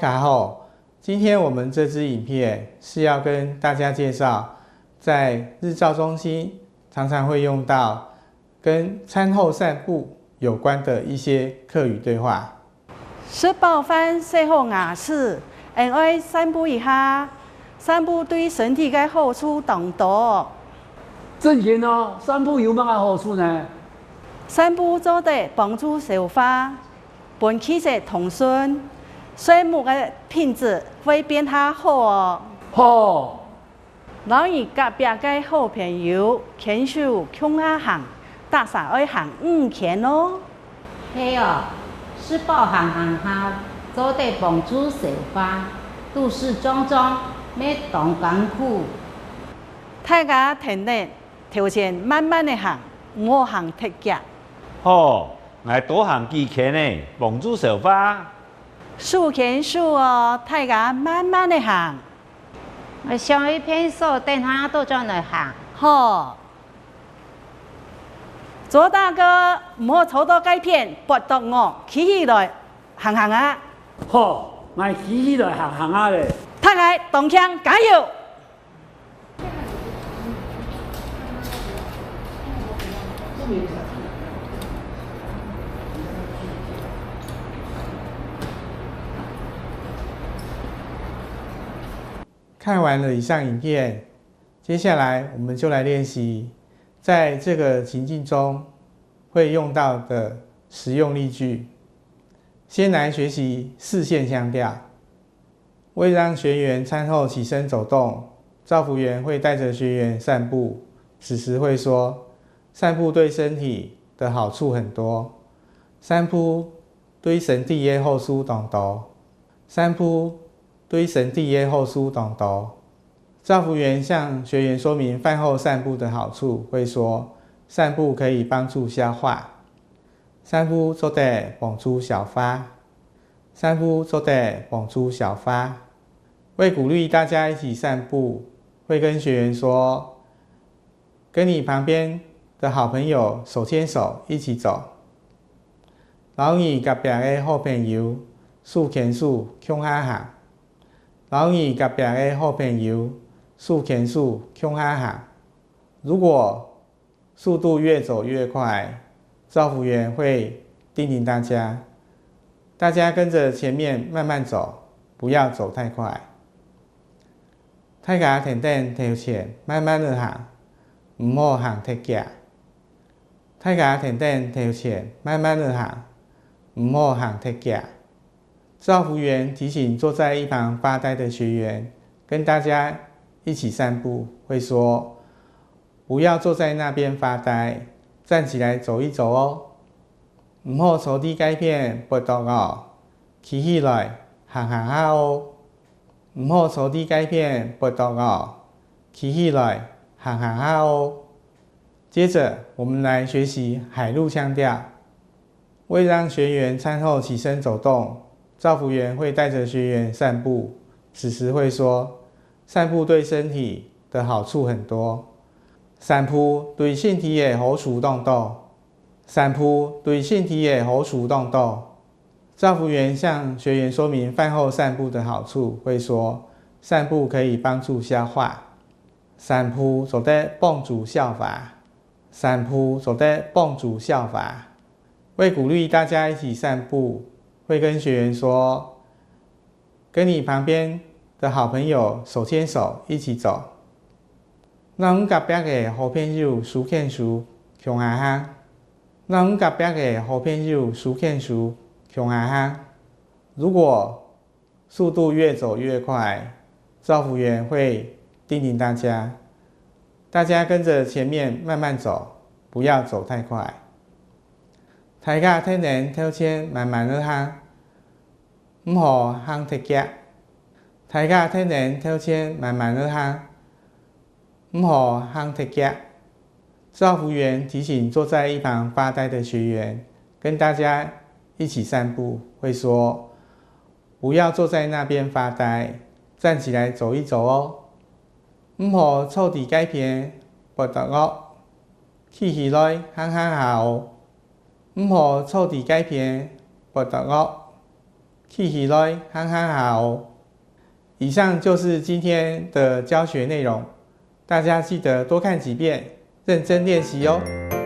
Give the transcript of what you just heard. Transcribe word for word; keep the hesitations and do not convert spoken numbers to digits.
大家好，今天我们这支影片是要跟大家介绍，在日照中心常常会用到跟餐后散步有关的一些客语对话。食飽飯，洗好牙齒，𫣆愛散步一下。散步對身體个好處當多。正經哦，散步有麼个好處呢？散步做得幫助消化，分氣血通順，睡目个品質會變較好哦。好，摎你隔壁个好朋友牽手共下行，逐儕愛行五圈哦。係哦，食飽行行下，做得幫助消化，肚屎脹脹，乜當艱苦。大家跈等頭前慢慢仔行，毋好行忒遽。好，𠊎多行幾圈仔，幫助消化。手牽手哦，大家慢慢仔行。 𠊎想一片手，等下倒轉來行。好。左大哥，毋好坐到該片，跋倒哦，企起來，行行啊。好，𠊎企起來行行啊咧。大家當慶，加油！ 看完了以上影片，接下来我们就来练习在这个情境中会用到的实用例句。先来学习四线腔调。为让学员餐后起身走动，照服员会带着学员散步，此时会说：“散步对身体的好处很多。散步对身体个好处当多。散步 对身体个好处当多。照服员向学员说明饭后散步的好处，会说：“散步可以帮助消化。散步做得帮助消化。散步做得帮助消化。”会鼓励大家一起散步，会跟学员说： 跟你旁边的好朋友手牵手一起走，摎你隔壁个好朋友手牽手共下行，摎你隔壁个好朋友手牵手共下行。如果速度越走越快，照服员会叮咛大家，大家跟着前面慢慢走，不要走太快。 大家跈等頭前慢慢仔行，毋好行忒遽。大家跈等頭前慢慢仔行，毋好行忒遽。照服员提醒坐在一旁发呆的学员，跟大家一起散步，会说：“不要坐在那边发呆，站起来走一走哦。毋好坐在該片跋倒哦，企起來行行下哦。” 毋好坐在該片跋倒哦，企起來行行下哦。接着，我们来学习海陆腔调。为让学员餐后起身走动，照服员会带着学员散步，此时会说：“散步对身体的好处很多。散步对身体个好处当多。散步对身体个好处当多。” 照服员向学员说明饭后散步的好处，会说：“散步可以帮助消化。散步做得帮助消化。散步做得帮助消化。”会鼓励大家一起散步，会跟学员说：“跟你旁边的好朋友手牵手一起走。 摎你隔壁个好朋友手牽手共下行，摎你隔壁个好朋友手牽手共下行。如果速度越走越快，照服员会叮咛大家，大家跟着前面慢慢走，不要走太快。大家跈等頭前慢慢仔行，毋好行忒遽。大家跈等頭前慢慢仔行， 毋好行忒遽。照服员提醒坐在一旁发呆的学员，跟大家一起散步，会说：“不要坐在那边发呆，站起来走一走哦。毋好坐在该片跋倒哦，企起來行行下哦。毋好坐在该片跋倒哦。”記起來，行行下哦。以上就是今天的教學內容，大家記得多看幾遍，認真練習哦。